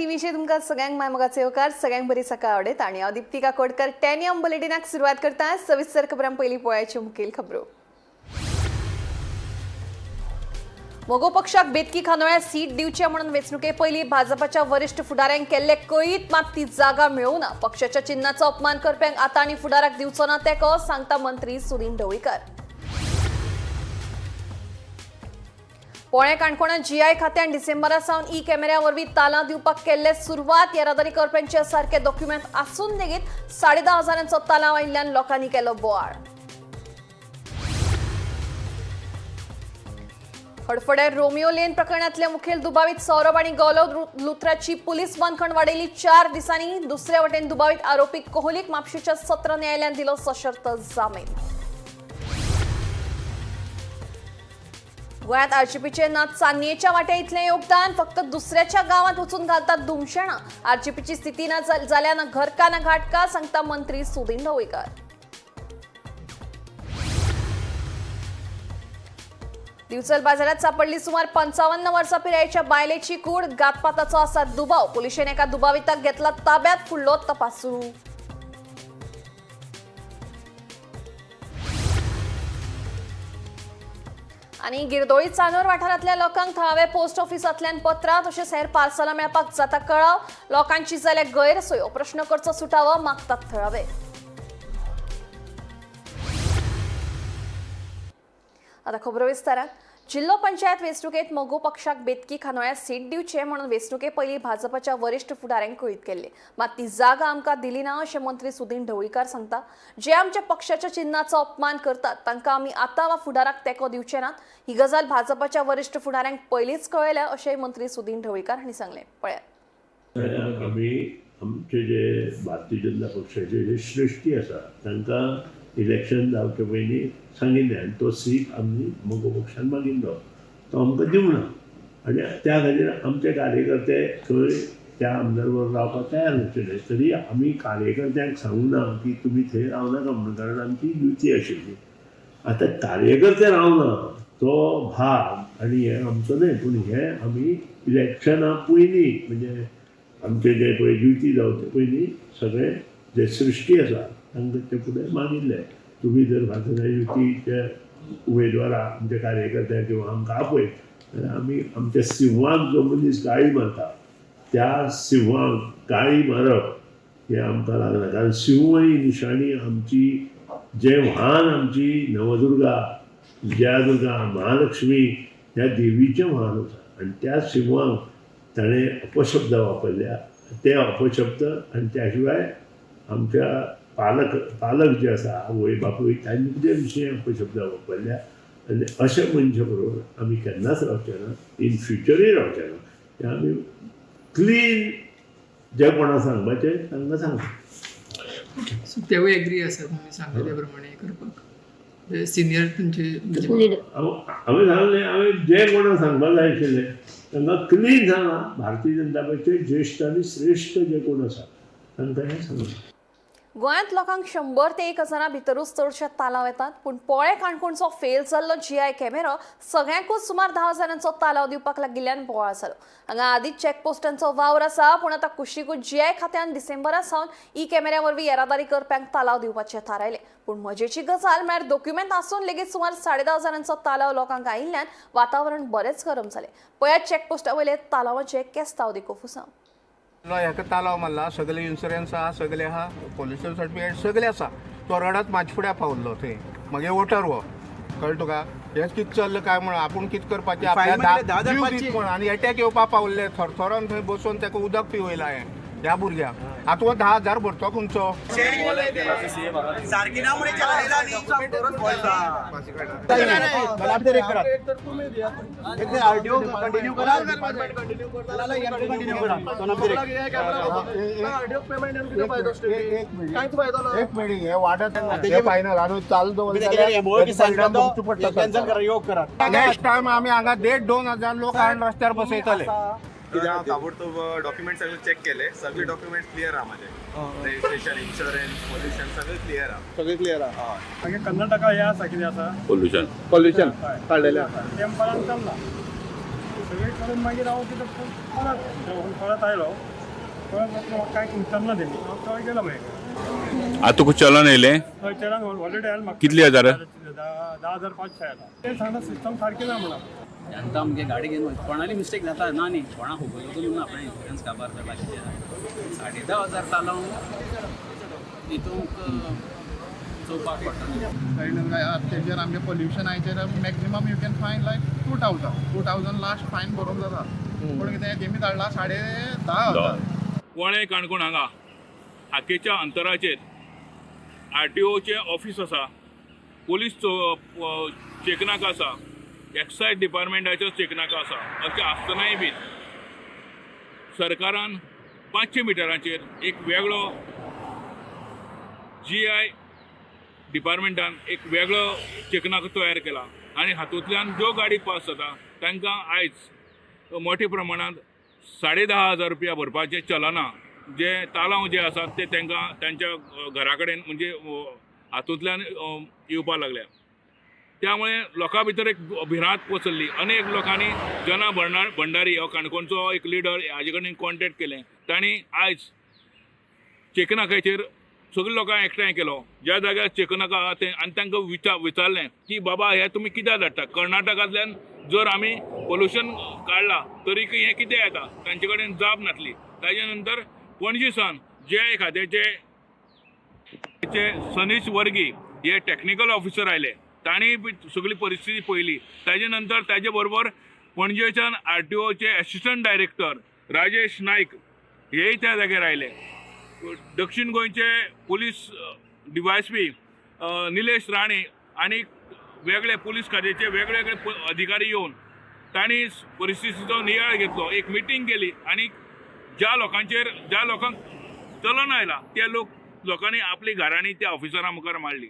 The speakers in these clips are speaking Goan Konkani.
टीव्हीचेर तुमकां सगळ्यांक माय मोगाचो येवकार. सगळ्यांक बरी सकाळ आवडेत आनी हांव दीप्ती काकोडकर 10 AM बुलेटिनाक सुरवात करता. सविस्तर खबरां. पयलीं पळयाच्यो मुखेल खबरो. मगो पक्षाक बेतकी खांडोळ्या सीट दिवचे म्हणून वेंचणुके पयलीं भाजपाच्या वरिश्ठ फुडाऱ्यांक केल्ले कळीत, मात ती जागा मेळूं ना. पक्षाच्या चिन्हाचो अपमान करप्यांक आतां आनी फुडाराक दिवचो ना तेंको, सांगता मंत्री सुदिन ढवळीकर. पोळें काणकोणां जीआय खात्यान डिसेंबरा सावन ई कॅमेऱ्या वरवीं तालां दिवपाक केल्ले सुरवात. येरादारी करप्यांचे सारके डॉक्युमेंट आसून लेगीत 10,500 हजारांचो तालांव आयिल्ल्यान लोकांनी केलो बोवाळ. हडफडें रोमियो लेन प्रकरणातले मुखेल दुबावीत सौरभ आणि गौरव लुथराची पुलीस बंदखण वाडयली 4 दिसांनी. दुसऱ्या वटेन दुबावीत आरोपी कोहलीक म्हापशेच्या सत्र न्यायालयान दिलो सशर्त जामीन. गोंयांत आरजीपीचे ना चान्नेच्या वाट्या इतलें योगदान, फक्त दुसऱ्याच्या गांवात वचून घालतात धुमशेणां. आरजीपीची स्थिती ना जाल्या ना घर का ना घाट का, सांगता मंत्री सुदिन ढवळीकर. दिवचल बाजारात सापडली सुमार 55 वर्सां पिरायेच्या बायलेची कूड. घातपाताचो आसा दुबाव. पुलिशेन एका दुबाविताक घेतला ताब्यात. फुडलो तपास सुरू. आणि गिरदोळी चांदोर वाठारांतल्या लोकांक थळावे पोस्ट ऑफिसांतल्यान पत्रां तशेंच हेर पार्सलां मेळपाक जाता कळाव. लोकांची जाल्या गैरसोयो. प्रश्न करचो सुटावो, मागतात थळावे. आता खबरो विस्तारात. जिल्हो पंचायत वेंचणुकेत मगो पक्षाक बेतकी खांडोळ्या सीट दिवचे म्हणून वेंचणुके पयलीं भाजपाच्या वरिश्ठ फुडाऱ्यांक कळीत केल्ले, मात ती जागा आमकां दिली ना अशें मंत्री सुदिन ढवळीकार सांगता. जे आमच्या पक्षाच्या चिन्हाचो अपमान करतात तांकां आमी आतां वा फुडाराक तेंको दिवचे नात. ही गजाल भाजपाच्या वरिश्ठ फुडाऱ्यांक पयलींच कळयल्या अशेंय मंत्री सुदिन ढवळीकार हांणी सांगलें. पळयात. आमी आमचे जे भारतीय जनता पक्षाचे जे श्रेश्ठी आसा तांकां इलेक्शन जावचे पयलीं सांगिल्लें आनी तो सीट आमी मगो पक्षान मागिल्लो, तो आमकां दिवंक ना आनी त्या खातीर आमचे कार्यकर्ते थंय त्या आमदार बरोबर रावपाक तयार नाशिल्ले. तरी आमी कार्यकर्त्यांक सांगूंक ना की तुमी थंय रावनाका म्हणून, कारण आमची युती आशिल्ली. आतां कार्यकर्ते रावना तो भाग आनी हें आमचो न्हय, पूण हें आमी इलेक्शना पयलीं, म्हणजे आमचे जे पळय युती जावचे पयलीं सगळे जे सृश्टी आसा तांकां ते फुडें मागिल्ले, तुमी जर भारतीय युतीचे उमेदवारा आमच्या कार्यकर्त्यांक किंवा आमकां आपयत जाल्यार आमी आमच्या सिंहाक जो मनीस गाळी मारता त्या सिंहाक गाळी मारप हें आमकां लागना, कारण सिंह ही निशाणी आमची, जें वाहन आमची नवदुर्गा, विजयादुर्गा, महालक्ष्मी ह्या देवीचें वाहन आसा आनी त्या सिंहाक ताणें अपशब्द वापरल्या. ते अपशब्द आनी त्या शिवाय आमच्या पालक पालक जे आसा, आवय बापूय, तांचे विशीं अपशब्द वापरल्या आनी अशे मनशा बरोबर आमी केन्नाच रावचे ना, इन फ्युचरूय रावचे ना. ते आमी क्लीन जे कोणा सांगपाचें तांकां सांगता. सो तेवूय एग्री आसा तुमी सांगले त्या प्रमाणे करपाक, सिनियर तुमचे म्हणजे लिडर. हांवें सांगलें, हांवें जे कोणा सांगपाक जाय आशिल्लें तांकां क्लीन सांगलां. भारतीय जनता पक्षाचे ज्येश्ठ आनी श्रेश्ठ जे कोण आसा तांकां हें सांगलां. गोंयांत लोकांक 100 ते 1000 भितरूच चडशे तालाव येतात, पूण पोळे काणकोणचो फेल जाल्लो जीआय कॅमेरो सगळ्यांकूच सुमार 10 हजारांचो तालाव दिवपाक लागिल्ल्यान बोवाळ जालो. हांगा आदींच चॅकपोस्टांचो वावर आसा, पूण आतां कुशीकूच जीआय खात्यान डिसेंबरा सावन ई कॅमेऱ्या वरवीं येरादारी करप्यांक तालाव दिवपाचें थारायलें. पूण मजेची गजाल म्हळ्यार डॉक्युमेंट आसून लेगीत सुमार 10,500 हजारांचो तालाव लोकांक आयिल्ल्यान वातावरण बरेंच गरम जालें. पळयात चॅकपोस्टा वयले तालावाचे केस्तांव दिकोफुसांव. हेका तालाव मारला, सगळे इन्शुरन्स आहा, सगळे आहा, पोल्युशन सर्टिफिकेट सगळे आसा. तो रडत म्हाजे फुड्या पावल्लो थंय. मागीर वोटर हो, कळ्ळें तुका? हें कितें चल्लां काय म्हणून आपूण कितें करपाचें आपल्या जीव दीत म्हणून आनी एटॅक येवपा पावल्ले. थरथरोन थंय बसून ताका उदक पिवयलां हांवें ह्या भुरग्याक. आतां हो 10,000 भरतो खंयचो? सारकी ना म्हणे चलयला न्ही. आरटीओ कंटिन्यू करा, कंटिन्यू करा. एक मिनिट, हे वाडत हे फायनल आनी चालू दवरले. कॅन्सल करा, योग करा. नेक्स्ट टायम आमी हांगा 1.5-2 हजार लोक हाडून रस्त्यार बसयतले. कित्याक हांव ताबडतोब डॉक्युमेंट सगळे चॅक केले. सगळे डॉक्युमेंट क्लियर आहा माझे, रजिस्ट्रेशन, इन्शुरन्स, पोल्युशन सगळे क्लियर आहा. सगळे क्लिअर आहा. मागीर कर्नाटका हें आसा, कितें आसा? पोल्युशन. पॉल्युशन काडलेले आहा. टेंपलान चल्ला. वेट करून मागीर हांव कितें परत परत आयलो. परत म्हाका कांय विचारना तेणी, हांव थंय गेलो मागीर. आता तुका चलन येयलें? हय, चेरान ऑलरेडी आयला म्हाका. कितले हजार? 10,500 आयला. ते सांगता सिस्टम सारकी ना म्हणून. आतां आमगे गाडी घेवन वयता, कोणाली मिस्टेक जाता ना न्ही, कोणा खबर ना आपणें इन्शुरन्स काबार जाला कितें. 10,500 तालांव हितूंक चोवपाक पडटा न्ही. तेजेर आमगे पोल्युशनाचेर maximum you can fine like 2,000, 2,000 last fine भरोंक जाता, पूण कितें तेमी धाडला 10,500. पोळें काणकोण हांगा हाकेच्या अंतराचेर आरटीओचें ऑफीस आसा, पोलीस चेकनाका आसा, एक्सायज डिपार्टमेंटाचो चेकनाका आसा. अशें आसतनाय बीन सरकारान 500 मिटरांचेर एक वेगळो जीआय डिपार्टमेंटान एक वेगळो चेकनाको तयार केला आनी हातूंतल्यान ज्यो गाडी पास जाता तांकां आयज मोठ्या प्रमाणांत 10,500 रुपया भरपाचें चलना, जे तालांव जे आसात ते तांकां तांच्या घरा कडेन म्हणजे हातूंतल्यान येवपाक लागल्या. त्यामुळे लोकां भितर एक भिरांत पसरली. अनेक लोकांनी जना भंडारी हो काणकोणचो एक लिडर हाजे कडेन कॉन्टेक्ट केलें. तांणी आयज चेकनाकाचेर सगळे लोकांक एकठांय केलो, ज्या जाग्यार चेकनाका आहा तें, आनी तांकां विचारलें की बाबा हें तुमी कित्याक धाडटा? कर्नाटकांतल्यान जर आमी पोल्युशन काडलां तरीकय हें कितें येता? तांचे कडेन जाप नासली. ताजे नंतर पणजी सावन जे खात्याचे सनीश वर्गी हे टॅक्निकल ऑफिसर आयले, तांणी बी सगळी परिस्थिती पळयली. ताजे नंतर ताजे बरोबर पणजेच्यान आरटीओचे एसिस्टंट डायरेक्टर राजेश नायक हेय त्या जाग्यार आयले. दक्षिण गोंयचे पोलीस डीवायएसपी निलेश राणे आनी वेगळे पोलीस खात्याचे वेगळे वेगळे अधिकारी येवन तांणी परिस्थितीचो नियाळ घेतलो, एक मिटींग केली आनी ज्या लोकांचेर ज्या लोकांक चलन आयला त्या लोकांनी आपली घरांनी त्या ऑफिसरा मुखार मांडली.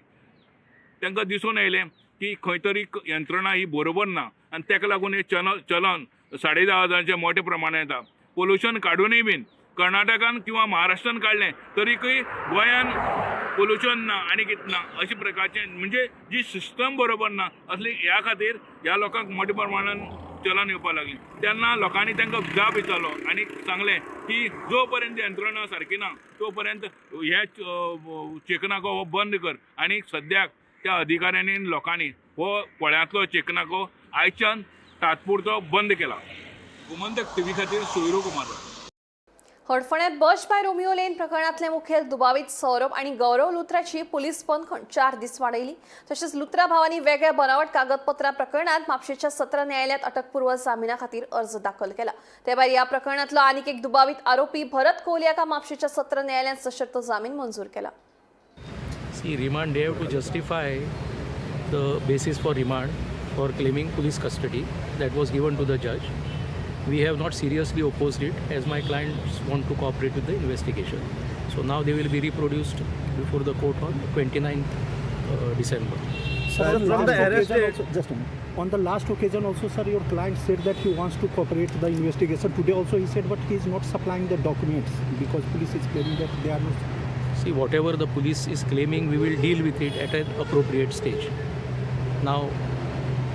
तांकां दिसून येयलें की खंय तरी यंत्रणा ही बरोबर ना आनी ताका लागून हें चलन 10,500 मोठ्या प्रमाणात येता. पोल्युशन काडूनय बीन कर्नाटकान किंवा महाराष्ट्रान काडलें तरीकय गोंयान पोल्युशन ना आनी कितें ना अशे प्रकारचें, म्हणजे जी सिस्टम बरोबर ना असली, ह्या खातीर ह्या लोकांक मोठ्या प्रमाणान चलन येवपाक लागलें. तेन्ना लोकांनी तांकां जाब विचारलो आनी सांगलें की जो पर्यंत यंत्रणा सारकी ना तो पर्यंत हे चेकनाको हो बंद कर. आनी सद्याक त्या अधिकाऱ्यांनी आनी लोकांनी हो पोळ्यांतलो चेकनाको आयच्यान तात्पुरतो बंद केला. गोमंतक टीव्ही खातीर सोयरू कुमार. हडफण्यात बश बाय रोमियो लेन प्रकरणातले मुखेल दुबावीत सौरभ आणि गौरव लुथराची पोलीस बंदखण 4 दीस वाडयली. तशेंच लुथरा भावांनी वेगळ्या बनावट कागदपत्रां प्रकरणात म्हापशेच्या सत्र न्यायालयात अटकपूर्व जामिना खातीर अर्ज दाखल केला. ते भायर ह्या प्रकरणातलो आनीक एक दुबावीत आरोपी भरत कोहली हाका म्हापशेच्या सत्र न्यायालयात सशर्त जामीन मंजूर केला. See, remand, they have to justify the basis for remand for claiming police custody that was given to the judge. We have not seriously opposed it as my clients want to cooperate with the investigation. So now they will be reproduced before the court on 29th December. Sir, from the arrest date- also, just a minute. On the last occasion also, sir, your client said that he wants to cooperate the investigation. Today also he said, but he is not supplying the documents because police is claiming that they are not. See, whatever the police is claiming, we will deal with it at an appropriate stage. Now,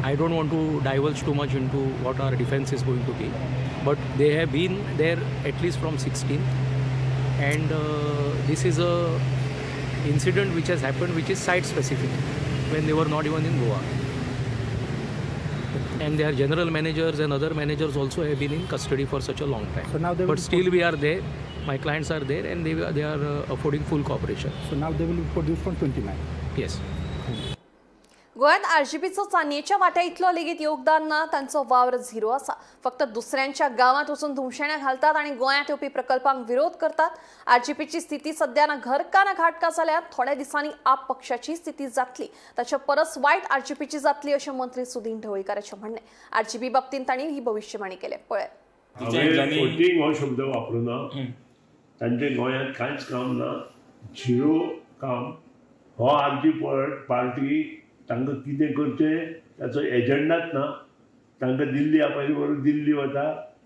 I don't want to divulge too much into what our defense is going to be, but they have been there at least from 16th, and this is a incident which has happened, which is site specific, when they were not even in Goa. And their general managers and other managers also have been in custody for such a long time. So now they will But still, we are there. My clients are there, and they are affording full cooperation. So now they will be produced on 29. Yes. गोंयांत आरजीपीचो चानयेच्या वाट्या इतलो लेगीत योगदान ना, तांचो वावर झिरो आसा. फक्त दुसऱ्यांच्या गांवांत वचून धुमशेणां घालतात आनी गोंयांत येवपी प्रकल्पांक विरोध करतात. आरजीपीची स्थिती सध्या ना घरका ना घाटका जाल्यार थोड्या दिसांनी आप पक्षाची स्थिती जातली, ताचे परस वायट आरजीपीची जातली अशें मंत्री सुदीन ढवळीकाराचें म्हणणें. आरजीपी बाबतींत तांणी ही भविश्यवाणी केल्या. पळय. हांवें फोटींग हो शब्द वापरुना. तांचें गोंयांत कांयच काम ना, झिरो काम. हो आमची पार्टी तांकां कितें करचें ताचो एजंडाच ना. तांकां दिल्ली आपयले बरोबर दिल्ली वता,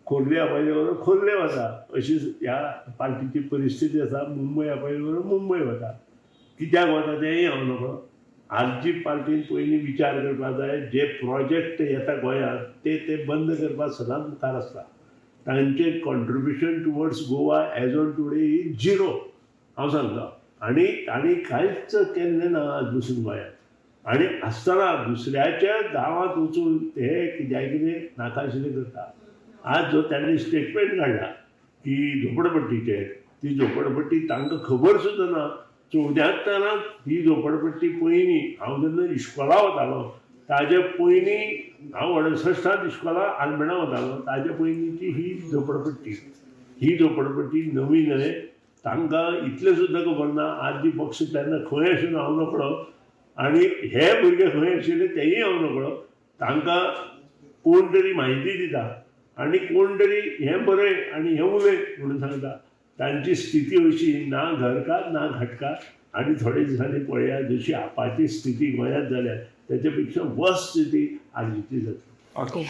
खोर्ले आपयले बरोबर खोर्ले वता, अशी ह्या पार्टीची परिस्थिती आसा. मुंबय आपयले बरोबर मुंबय वता, कित्याक वता तेंय हांव नकळो. आरजी पार्टीन पयलीं विचार करपाक जाय. जे प्रोजेक्ट येता गोंयांत ते ते बंद करपाक सदांच मुखार आसता. तांचे contribution towards Goa as on today is zero, हांव सांगता. आनी तांणी कांयच केल्लें ना आज पसून गोंयांत. आनी आसतना दुसऱ्याच्या गांवांत वचून ते कित्याक कितें नाका आशिल्लें करता. आज जो तांणी स्टेटमेंट काडला की झोपडपट्टीचेर, ती झोपडपट्टी तांकां खबर सुद्दां ना. 74 त ही झोपडपट्टी पयलीं हांव जेन्ना इश्कोला वतालो ताजे पयलीं, हांव 68 त इश्कोला आलमेणा वतालो, ताजे पयलींची ही झोपडपट्टी. ही झोपडपट्टी नवी न्हय. तांकां इतलें सुद्दां खबर ना. आज जी पक्ष तेन्ना खंय आशिल्लो हांव नकळो आनी हे भुरगे खंय आशिल्ले तेयी हांव नकळो. तांकां कोण तरी म्हायती दिता आनी कोण तरी हें बरय आनी हें उलय म्हणून सांगता. तांची स्थिती अशी, ना घरकार ना घाटकार. आनी थोडे दिसांनी पळया, जशी आपाची स्थिती गोंयांत जाल्या तेच्या पेक्षा वर्स स्थिती आरजीची जातली.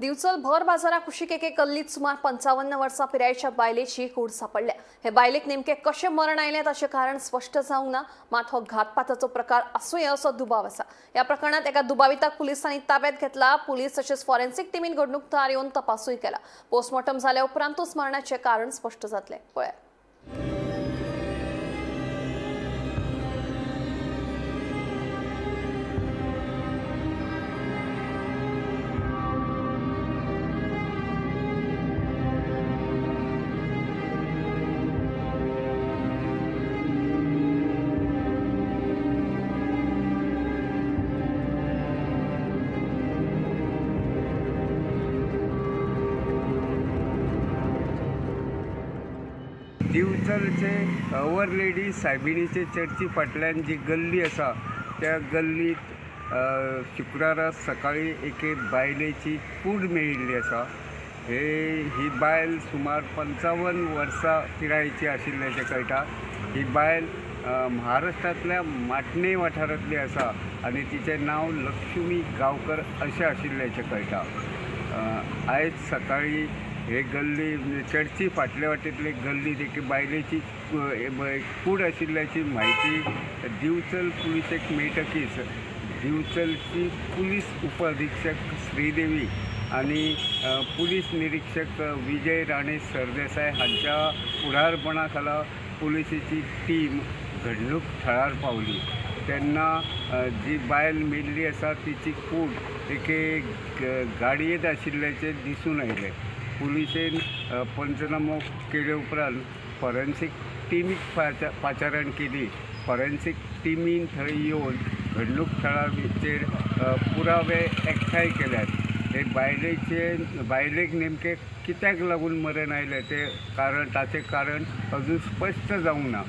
दिवचल भर बाजारा कुशीक एके गल्लीत सुमार 55 वर्सां पिरायेच्या बायलेची कूड सापडल्या. हे बायलेक नेमकें कशें मरण आयलें ताचें कारण स्पश्ट जावंक ना. मात हो घातपाताचो प्रकार आसूं असो दुबाव आसा. ह्या प्रकरणात एका दुबाविताक पुलिसांनी ताब्यात घेतला. पुलीस तशेंच फॉरेन्सिक टिमीन घडणूक थळार येवन तपासूय केला. पोस्टमॉर्टम जाल्या उपरांतूच मरणाचें कारण स्पश्ट जातलें. पळयात. दिवचलचे our lady सायबिणीचे चर्ची फाटल्यान जी गल्ली आसा त्या गल्लीत शुक्रारा सकाळी एके बायलेची कूड मेळिल्ली आसा. हे ही बायल सुमार 55 वर्सां पिरायेची आशिल्ल्याचें कळटा. ही बायल महाराष्ट्रांतल्या माटणे वाठारांतली आसा आनी तिचें नांव लक्ष्मी गांवकर अशें आशिल्ल्याचें कळटा. आयज सकाळी हे गल्ली चर्ची फाटल्या वाटेंतले गल्लीत एके बायलेची कूड आशिल्ल्याची म्हायती दिवचल पुलिसेक मेळटकीच दिवचलची पुलीस उपअधिक्षक श्रीदेवी आनी पुलीस निरिक्षक विजय राणे सरदेसाय हांच्या फुडारपणा खाला पुलिसेची टीम घडणूक थळार पावली तेन्ना जी बायल मेल्ली आसा तिची कूड एके गाडयेंत आशिल्ल्याचें दिसून आयलें. पुलिसेन पंचनामो केले उपरांत फॉरेन्सीक टिमीक पाचारण केली. फॉरेन्सीक टिमीन थंय येवन घडणूक थळाचेर पुरावे एकठांय केल्यात. हे बायलेक नेमकें कित्याक लागून मरण आयलें तें कारण, ताचें कारण अजून स्पश्ट जावंक ना.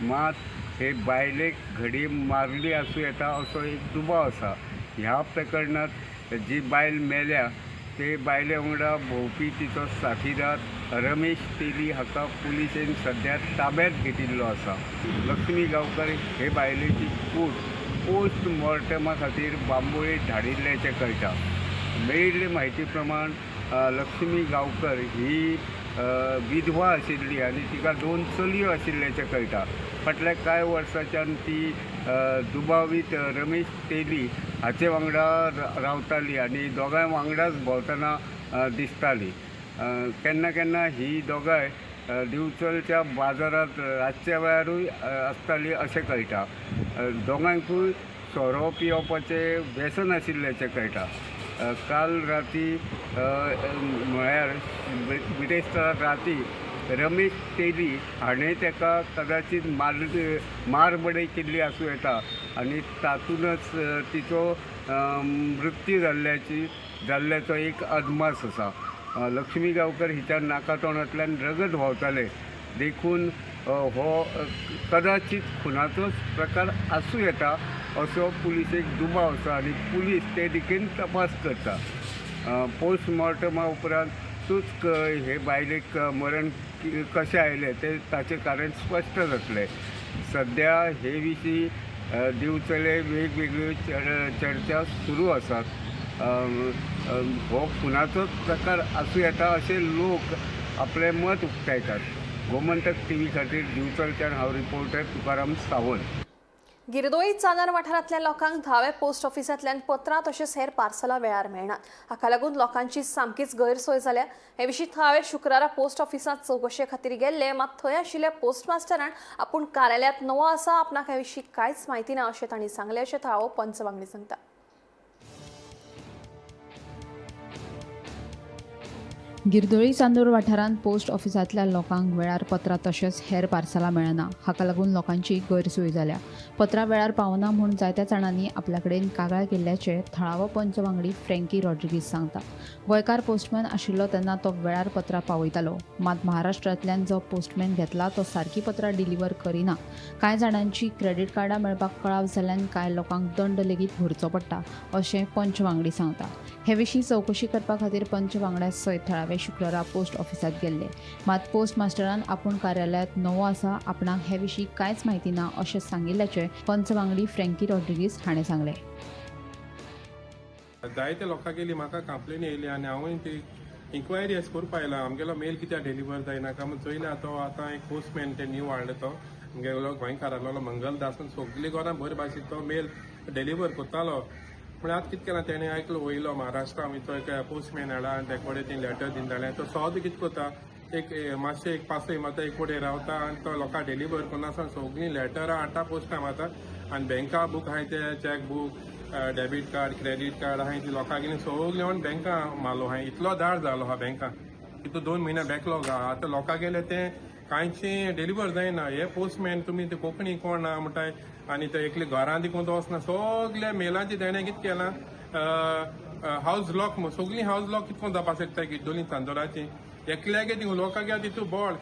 मात हे बायलेक घडये मारली आसूं येता असो एक दुबाव आसा. ह्या प्रकरणांत जी बायल मेल्या ते बायले वांगडा भोंवपी तिचो साथीदार रमेश तेली हाका पुलिसेन सद्या ताब्यांत घेतिल्लो आसा. लक्ष्मी गांवकर हे बायलेची कूड पोस्ट मॉर्टमा खातीर बांबोळे धाडिल्ल्याचें कळटा. मेळिल्ले म्हायती प्रमाण लक्ष्मी गांवकर ही विधवा आशिल्ली आनी तिका दोन चलयो आशिल्ल्याचें कळटा. फाटल्या कांय वर्सांच्यान ती दुबावीत रमेश तेली हाचे वांगडा रावताली आनी दोगांय वांगडाच भोंवतना दिसताली. केन्ना केन्ना ही दोगांय दिवचलच्या बाजारांत रातच्या वेळारूय आसताली अशें कळटा. दोगांयकूय सोरो पिवपाचें व्यसन आशिल्ल्याचें कळटा. काल राती, म्हळ्यार बिरेस्तारा राती, रमेश तेली हाणें ताका कदाचीत मारबडय केल्ली आसूं येता आनी तातूंतच तिचो मृत्यू जाल्ल्याचो एक अदमास आसा. लक्ष्मी गांवकर हिच्या नाका तोंडांतल्यान रगत व्हांवतालें, देखून हो कदाचीत खुनाचोच प्रकार आसूं येता असो पुलिसेक दुबाव आसा आनी पुलीस ते दिकेन तपास करता. पोस्टमॉर्टमा उपरांतूच हे बायलेक मरण कशें आयलें तें ताचें कारण स्पश्ट जातलें. सद्या हे विशीं दिवचले वेगवेगळ्यो चर्चा सुरू आसात. हो खुनाचोच प्रकार आसूं येता अशें लोक आपलें मत उक्तायतात. गोमंतक टीव्ही खातीर दिवचलच्यान हांव रिपोर्टर तुकाराम सावंत. गिरदोळी चांदर वाठारांतल्या लोकांक धावे पोस्ट ऑफिसांतल्यान पत्रां तशेंच हेर पार्सलां वेळार मेळनात. हाका लागून लोकांची सामकीच गैरसोय जाल्या. हे विशीं थळावे शुक्रारा पोस्ट ऑफिसांत चवकशे खातीर गेल्ले, मात थंय आशिल्ल्या पोस्टमास्टरान आपूण कार्यालयांत नवो आसा, आपणाक हे विशीं कांयच म्हायती ना अशें तांणी सांगलें, अशें थळावो पंच वांगडी सांगता. गिरदोळी चांदोर वाठारांत पोस्ट ऑफिसांतल्या लोकांक वेळार पत्रां तशेंच हेर पार्सलां मेळना. हाका लागून लोकांची गैरसोय जाल्या. पत्रां वेळार पावना म्हूण जायत्या जाणांनी आपल्या कडेन कागाळ केल्ल्याचें थळावो पंच वांगडी फ्रँकी रॉड्रिगीज सांगता. गोंयकार पोस्टमॅन आशिल्लो तेन्ना तो वेळार पत्रां पावयतालो, मात महाराष्ट्रांतल्यान जो पोस्टमॅन घेतला तो सारकी पत्रां डिलिव्हर करिना. कांय जाणांची क्रेडीट कार्डां मेळपाक कळाव जाल्ल्यान कांय लोकांक दंड लेगीत भरचो पडटा अशें पंच वांगडी सांगता. हे विशीं चवकशी करपा खातीर पंच वांगड्या सयत थळावे शुक्रारा पोस्ट ऑफिसांत गेल्ले, मात पोस्ट मास्टरान आपूण कार्यालयांत नवो आसा, आपणाक हे विशीं कांयच म्हायती ना अशें सांगिल्ल्याचें पंच वांगडी फ्रँकी रॉड्रिगीज हाणें सांगलें. जायते लोकां गेली म्हाका कंप्लेन येयली आनी हांवूय ती इन्क्वायरी अशें करपा आयला आमगेलो मेल कित्याक डिलिव्हर जायना काय म्हूण चोयल्या. तो आतां एक पोस्टमॅन ते न्यू हाडलो, तो आमगेलो गोंयकार आहलोलो मंगलदास, सगली घरां बरे भाशेन तो मेल डिलिव्हर करतालो. पूण आतां कितें केलां तेणें, आयकलो वयलो महाराष्ट्रा तो एक पोस्टमॅन हाडला आनी तेका कडेन ती लेटर दिताले. तो सद कितें करता, एक मातशें एक पासय मारता, एक कडेन रावता आनी तो लोकांक डिलिव्हर करनासतना सगळीं लेटरां हाडटा पोस्टां मारता आनी बँका बूक आहाय ते cheque book, debit card, credit card आहाय ती लोकांक सगळीं येवन बँका मारलो आहाय. इतलो दाळ जालो आहा बँका, तितू 2 म्हयने बॅकलॉग आहा. आतां लोकां गेले ते कांयचें डिलिव्हर जायना. हे पोस्टमॅन तुमी ते कोंकणी कोण ना म्हणटाय आनी ते एकले घरां देखून वचना, सगळे मेलांचे तेणें कितें केलां हावज लॉक, सगळीं हावज लॉक कितें जावपाक शकता गिड्डोली चांदोराची एकल्यागे ती लोकांक तितू बोळ.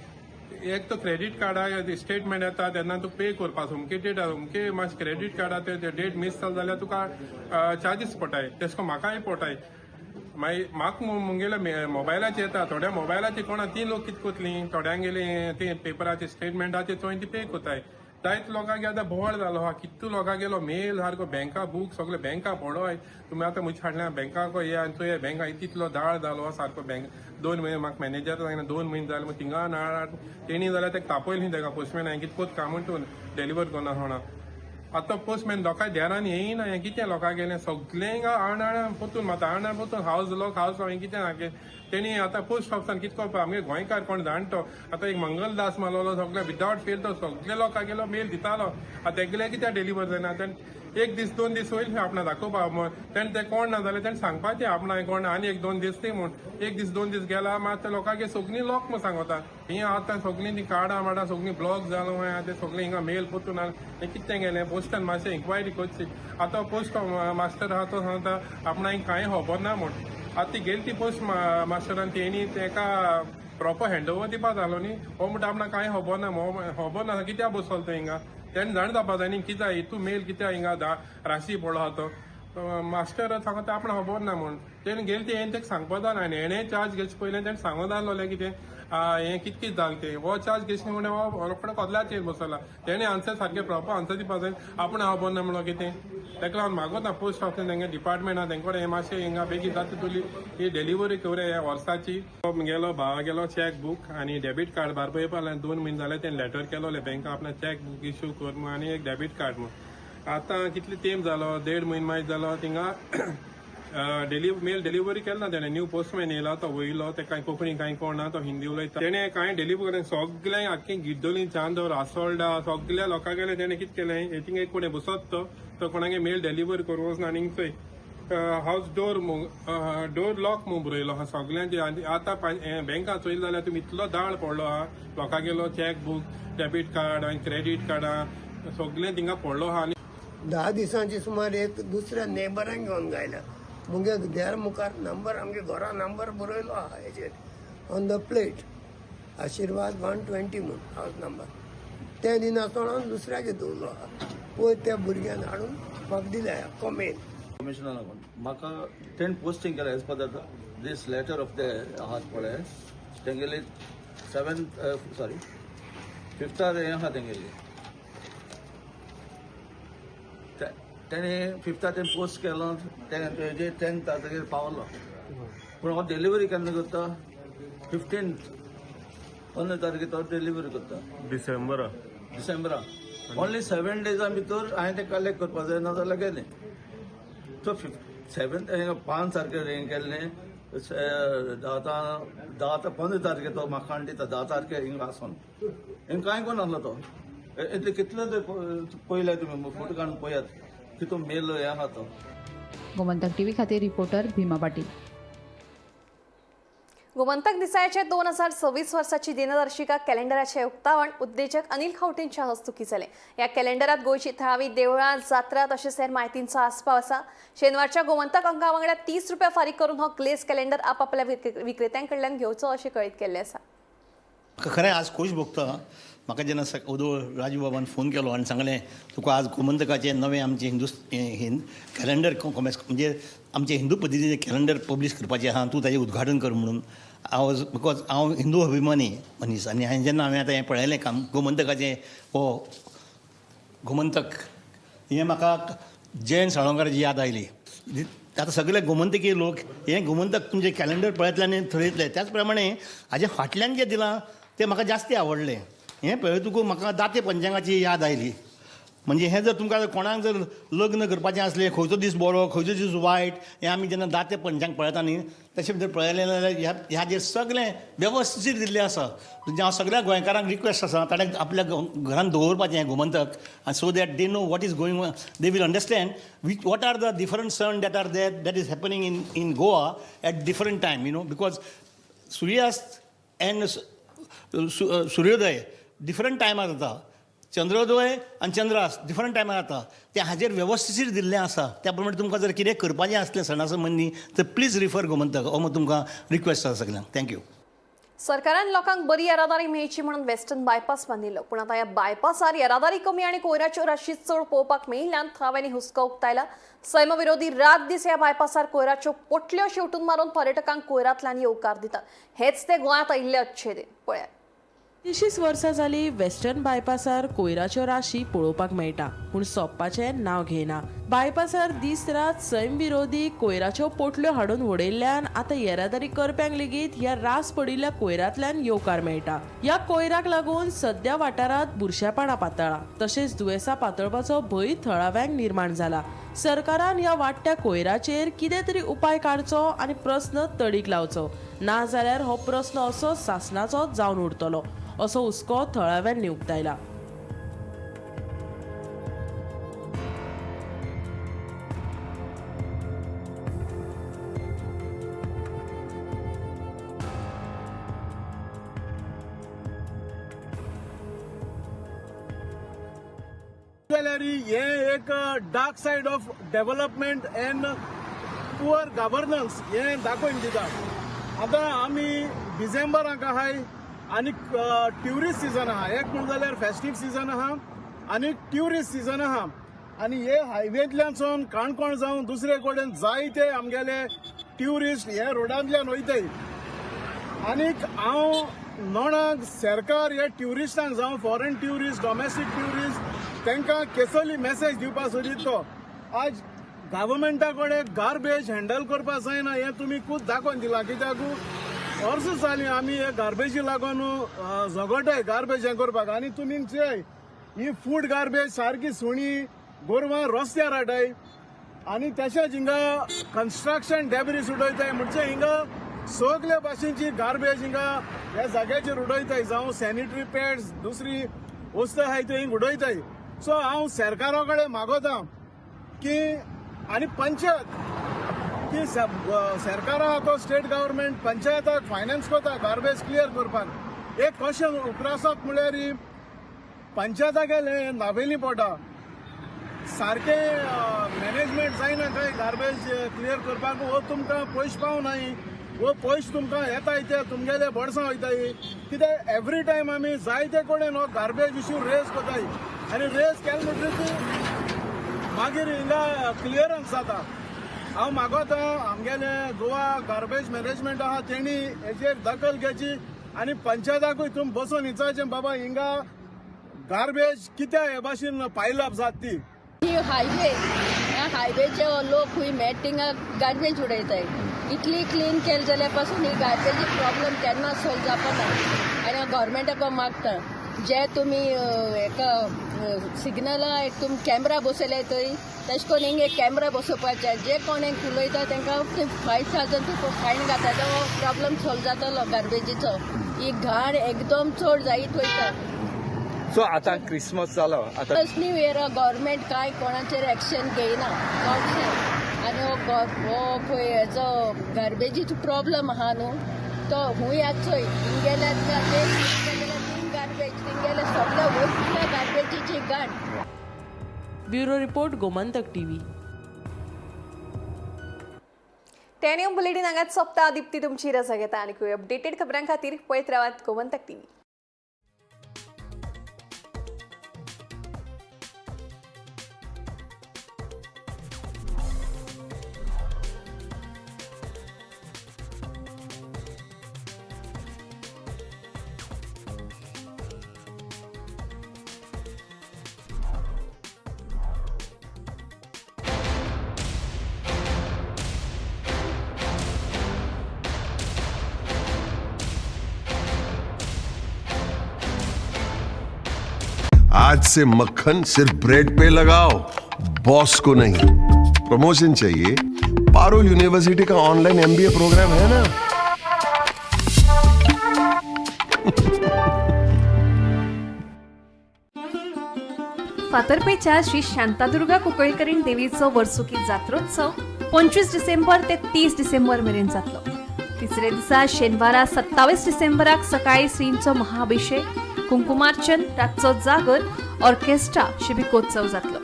एक तो क्रेडीट कार्डा स्टेटमेंट येता तेन्ना तूं पे करपा अमके डेट अमके मातशें क्रेडीट कार्डा ते डेट मीस जाल जाल्यार तुका चार्जीस पडटाय. तेश कोन म्हाकाय पडटाय. मागीर म्हाका मुगेल्या मोबायलाचेर येता, थोड्या मोबायलाचेर कोणा ती लोक कितें करतली, थोड्यांगेली ती पेपराचे स्टेटमेंटाचे चोय ती पे करताय. जायते लोकांक आतां बोवाळ जालो आहा, कितू लोकांक गेलो मेल सारको बँका बूक सगळे बँका पडोय. तुमी आतां म्हजे हाडल्या बँकाक ये आनी चोय बँका तितलो दाळ जालो आहा सारको बँक. 2 म्हयने म्हाका मॅनेजर सांगना, 2 म्हयने जाले मागीर थिंगा नाळ तेणी जाल्यार तेका तापयलें तेका पोस्टमॅन हांवें कितें कोत काम म्हणटून डिलिव्हर करना सोणा. आतां पोस्टमॅन लोकांक ध्यानान येयना. हें कितें लोकांक गेलें सगळें आण आण पोतून मारता, आण आण पोतून हावज लॉक हावज लॉक हें कितें सारकें तेणी आतां पोस्ट ऑफिसान कितें करपा. आमगे गोंयकार कोण जाण तो आतां एक मंगलदास मारलेलो सगळे विदावट फेल तो सगळे लोकांक गेलो मेल दितालो. आतां तेगेले कित्याक डिलिव्हर जायना. तेणें 1 दीस 2 दीस वयले आपणा दाखोवपा, तेणें तें कोण ना जाल्यार तेणें सांगपाचें आपणा कोण आनी 1-2 दीस ती म्हूण. 1 दीस 2 दीस गेला मात लोकांक सगळीं लॉक म्हूण सांगता. ही आतां सगळीं ती कार्डां माडां सगळीं ब्लॉक जालो आहा, ते सगळीं हिंगा मेल पोतून हें कितें गेलें पोस्टान मातशें इन्क्वायरी करची. आतां पोस्ट मास्टर आहा तो सांगता आपणाक कांय खबर ना म्हूण. आतां ती गेली ती पोस्ट मास्टरान तेणी तेका प्रोपर हँड ओवर दिवपा जालो न्ही. हो म्हणटा आपणाक कांय खबर ना, खबर ना कित्याक बसलो तो हिंगा. तेणें जाण जावपा जाय न्ही कित्याक हितू मेल कित्याक हिंगा राशी पडलो आहा तो. मास्टर सांगता आपणाक खबर ना म्हूण. तेणें गेले ती हें तेका सांगपा जाय आनी हेणें चार्ज घेवचे पयलें तेणें सांगूं जाल्लें कितें हें कितें कितें जालें तें. हो चार्ज घेवचे न्ही म्हणून हो रोकडो कदलाचेर बसला. तेणें आन्सर सारकें प्रोपर आन्सर दिवपा जाय. आपणाक खबर ना म्हणलो कितें. तेका लागून मागोता पोस्ट ऑफिस तेंगे डिपार्टमेंट आहा तेंकडे हें मातशें हिंगा बेगीन जाता तुली ही डिलिव्हरी करुया ह्या वर्साची. गेलो भावा गेलो चॅक बूक आनी डेबीट कार्ड बार पळयपा 2 म्हयने जाले तेणें लेटर केलोलें बँका आपणें चॅक बूक इश्यू कर म्हूण आनी एक डेबीट कार्ड म्हूण. आतां कितले तेंप जालो, 1.5 म्हयने मागीर जालो थिंगा मेल डिलिव्हरी केला ना तेणें. न्यू पोस्टमॅन येयला तो वयलो ते कांय कोंकणी कांय कोण ना, तो हिंदी उलयता. तेणें कांय डिलिव्हरी सगळें आख्खें गिड्डोली चांदोर आसोल्डा सगळ्या लोकां गेले तेणें कितें केलें थिंगा एक कोणें बसत तो तो कोणागे मेल डिलिव्हर करूं वचना आनी चोय हावज डोर डोर लॉक म्हूण बरयलो आहा सगळ्यांचे. आनी आतां बँका चोयलें जाल्यार तुमी इतलो दाळ पडलो आहा लोकां गेलो चॅक बूक, डेबीट कार्ड आनी क्रेडीट कार्डां सगळें थिंगा पडलो आहा. आनी 10 दिसांची सुमार एक दुसऱ्या नेबरांक घेवन गायला. मुगे देर मुखार नंबर आमगे घरा नंबर बरयलो आहा हेजेर ऑन the plate आशिर्वाद 120 म्हूण हावज नंबर. ते दिनासतना दुसऱ्याक दवरलो आहा. पयर त्या भुरग्यान हाडून म्हाका दिल्या आख्खो मेल. कमिशनर म्हाका तेणें पोस्टींग केला as per the this letter of the आहात पळय तेंगेली 5th हें आहा तेंगेली. तेणें 5th तेणें पोस्ट केलो तेजेर 10th ताजेर पावलो. पूण हो डिलिव्हरी केन्ना करता 15th 15 तारखे तो डिलिव्हरी करता डिसेंबरा. ओन्ली 7 डेजा भितर हांवें तें कलेक्ट करपा जाय, नाजाल्यार गेलें. सो 7 5 तारखेर हें केल्लें, आतां 10 15 तारखे तो म्हाका काडून दिता, 10 तारखे हिंगा आसोन हिंगा कांय कोण नासलो तो. इतले कितले पयले तुमी फोटो काडून पळयात की तो मेल हें आहा तो. गोमंतक टीव्ही खातीर रिपोर्टर भीमा पाटील. गोमंतक दिसाळ्याचे 2026 वर्साची दिनदर्शिका कॅलेंडराचे उक्तावण उद्देजक अनिल खवटेंच्या हस्तुकी जालें. ह्या कॅलेंडरात गोंयची थळावी देवळां, जात्रा तशेंच हेर म्हायतींचो आस्पाव आसा. शेनवारच्या गोमंतक अंका वांगडा 30 रुपया फारीक करून हो ग्लेस कॅलेंडर आपापल्या विक्रेत्यां कडल्यान घेवचो अशें कळीत केल्लें आसा. खरें आज खोश भोगता म्हाका जेन्ना ओदोळ राजू बाबान फोन केलो आनी सांगलें तुका आज गोमंतकाचें नवें आमचें हिंदू कॅलेंडर कॉमेस म्हणजे आमचें हिंदू पद्दतीचें कॅलेंडर पब्लीश करपाचें आहा, तूं ताजें उद्घाटन कर म्हणून. हांव वॉज because हांव हिंदू अभिमानी मनीस आनी हांवें जेन्ना हांवें आतां हें पळयलें काम गोमंतकाचें, हो गोमंतक हें म्हाका जयंत साळोंकाराची याद आयली. आतां सगळे गोमंतकी लोक हें गोमंतक तुमचें कॅलेंडर पळयतले आनी थरयतले. त्याच प्रमाणे हाजे फाटल्यान जें दिलां तें म्हाका जास्ती आवडलें. हें पळयतकूच म्हाका दाते पंचांगाची याद आयली. म्हणजे हें जर तुमकां कोणाक जर लग्न करपाचें आसलें, खंयचो दीस बरो, खंयचो दीस वायट, हें आमी जेन्ना दाते पंचांग पळयता न्ही, तशें जर पळयलें जाल्यार ह्या ह्याचेर सगळें वेवस्थीत दिल्लें आसा. म्हणजे हांव सगळ्या गोंयकारांक रिक्वेस्ट आसा, ताणें आपल्या घरान दवरपाचें हें गोमंतक आनी so that they know what is going, they will understand which what are the different sun that are there, that is happening in Goa at different time, because suryast and सूर्योदय डिफरंट टायमार जाता, चंद्रोदय आनी चंद्रास्त डिफरंट टायमार जाता. तें हाजेर वेवस्थीत दिल्लें आसा. त्या प्रमाणे तुमकां जर कितें करपाचें आसलें सणा संबंदी तर प्लीज रिफर गोमंतक. हो तुमकां रिक्वेस्ट आसा सगल्यांक. Thank you. सरकारान लोकांक बरी येरादारी मेळची म्हणून वेस्टर्न बायपास बांदिल्लो, पूण आतां ह्या बायपासार येरादारी कमी आनी कोयराच्यो राशी चड पळोवपाक मेळिल्ल्यान थळाव्यांनी हुस्को उक्तायला. सैमविरोधी रात दीस ह्या बायपासार कोयराच्यो पोटल्यो शेवटून मारून पर्यटकांक कोयरांतल्यान येवकार दितात. हेच ते गोंयांत आयिल्ले अच्छे दिन. पळयात. 30 वर्सां जाली वेस्टर्न बायपासार कोयराच्यो राशी पळोवपाक मेळटा, पूण सोंपपाचें नांव घेयना. बायपासार दीस रात सैम विरोधी कोयराच्यो पोटल्यो हाडून उडयल्ल्यान आतां येरादारी करप्यांक लेगीत ह्या रास पडिल्ल्या कोयरांतल्यान येवकार मेळटा. ह्या कोयराक लागून सद्या वाठारांत बुरशेपणां पातळा, तशेंच दुयेंसां पातळपाचो भंय थळाव्यांक निर्माण जाला. सरकारान ह्या वाडट्या कोयराचेर कितें तरी उपाय काडचो आनी प्रस्न तडीक लावचो, ना जाल्यार हो प्रस्न असो सासणाचो जावन उरतलो, असो हुस्को थळाव्यांनी उक्तायला. जाल्यार हे एक dark side of development and poor governance हें दाखोवन दिता. आतां आमी डिसेंबराक आहाय आनी ट्युरिस्ट सिजन आहा. एक म्हणून जाल्यार फेस्टीव सिजन आहा आनी ट्युरिस्ट सिजन आहा आनी हे हायवेंतल्यान सावन काणकोण जावन दुसरे कडेन जायते आमगेले ट्युरिस्ट हे रोडांतल्यान वयताय. आनीक हांव नोणाक सरकार हे ट्युरिस्टांक, जावं फॉरेन ट्युरिस्ट, डॉमेस्टीक ट्युरिस्ट, तांकां केसली मेसेज दिवपाक सोदीत तो? आज गव्हर्मेंटा कडेन गार्बेज हँडल करपाक जायना हें तुमी खूब दाखोवन दिलां, कित्याक वर्सां जालीं आमी हे गार्बेजी लागून झगडटाय गार्बेज हें करपाक. आनी तुमी चोय, ही फूड गार्बेज सारकी सुणी गोरवां रस्त्यार हाडाय आनी तशेंच हिंगा कन्स्ट्रक्शन डेब्रीस उडयताय. म्हणजे हिंगा सगळे भाशेची गार्बेज हिंगा ह्या जाग्याचेर उडयताय, जावं सॅनिटरी पॅड्स, दुसरी वस्तू आहाय त्यो हिंग उडयताय. सो हांव सरकारा कडेन मागोता की आनी पंचायत की सरकारा तो स्टेट गव्हर्मेंट पंचायताक फायनान्स करता गार्बेज क्लियर करपाक. एक क्वेश्चन उप्रासप म्हळ्यार पंचायता गेले नावेली पडटा, सारकें मॅनेजमेंट जायना काय गार्बेज क्लियर करपाक? वो तुमकां पयशे पावनाय, वो पयशे तुमकां येताय ते तुमगेले बोडसां वयताय, कित्याक एवरी टायम आमी जायते कडेन हो गार्बेज इश्यू रेज करताय आनी रेज केले म्हणटकीर मागीर हिंगा क्लियरन्स जाता. हांव मागोता आमगेले गोवा गार्बेज मॅनेजमेंट आहा तेणी हेजेर दखल घेवची आनी पंचायताकूय तुमी बसून विचारचें, बाबा हिंगा गार्बेज कित्याक हे भाशेन पायल अप जाता ती. ही हायवे, ह्या हायवेचे लोक खूंय मेळटा थिंगा गार्बेज उडयताय. इतली क्लीन केली जाल्यार पासून ही गार्बेजी प्रॉब्लम केन्ना सोल्व जावपा ना. आनी हांव गव्हर्मेंटाक मागता जे तुमी हेका सिग्नला एक तुमी कॅमरा बसयले थंय, तशें करून हिंग एक कॅमरा बसोवपाचे. जे कोण एक उलयता तांकां 5,000 फायन घातता, तो प्रॉब्लम सॉल्व जातलो गार्बेजीचो. ही घाण एकदम चड जायत वयता. सो आतां क्रिसमस जालो आतां प्लस न्यू इयर गव्हर्मेंट कांय कोणाचेर एक्शन घेयना चडशें. आनी हो पळय हेजो गार्बेजीचो प्रॉब्लम आहा न्हू तो हूंय आतां चोय हिंग गेल्यार थिंग गार्बेज, थिंग गेल्यार सगळे वयतले गार्बेजीची घाण. Bureau report, Gomantak TV. टेनियम bulletin हांगाच सोंपता. दीप्ती तुमची रजा घेता आनी अपडेटेड खबरां खातीर पळयत रावात गोमंतक टीव्ही. आज से मक्खन सिर्फ ब्रेड पे लगाओ, बॉस को नहीं. प्रमोशन चाहिए? पारुल यूनिवर्सिटी का ऑनलाइन एमबीए प्रोग्राम है ना. फातर्पेच्या श्री शांतादुर्गा कुंकळीकरीण देवीचो वर्सुकी जात्रोत्सव 25 डिसेंबर ते 30 डिसेंबर मेरेन जातलो. तिसरे दिसा शेनवारा 27 डिसेंबराक सकाळी श्रींचो महाअभिषेक, कुंकुमार्चन, रातचो जागर, ऑर्केस्ट्रा शिबिकोत्सव जातलो.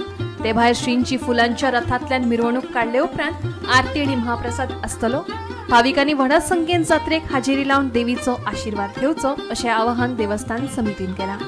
ते भायर श्रींची फुलांच्या रथांतल्यान मिरवणूक काडले उपरांत आरती आनी महाप्रसाद आसतलो. भाविकांनी व्हडा संख्येन जात्रेक हाजेरी लावन देवीचो आशिर्वाद घेवचो अशें आवाहन देवस्थान समितीन केलां.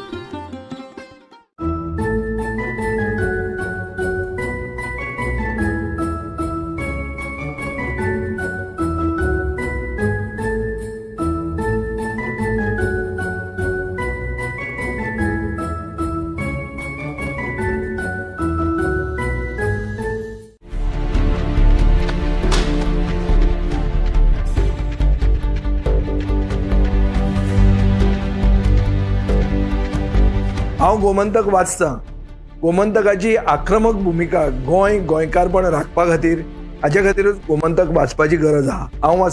हांव गोमंतक वाचतां. गोमंतकाची आक्रमक भुमिका गोंय गोंयकारपण राखपा खातीर, हाच्या खातीरूच गोमंतक वाचपाची गरज आहा. हांव वाचतां.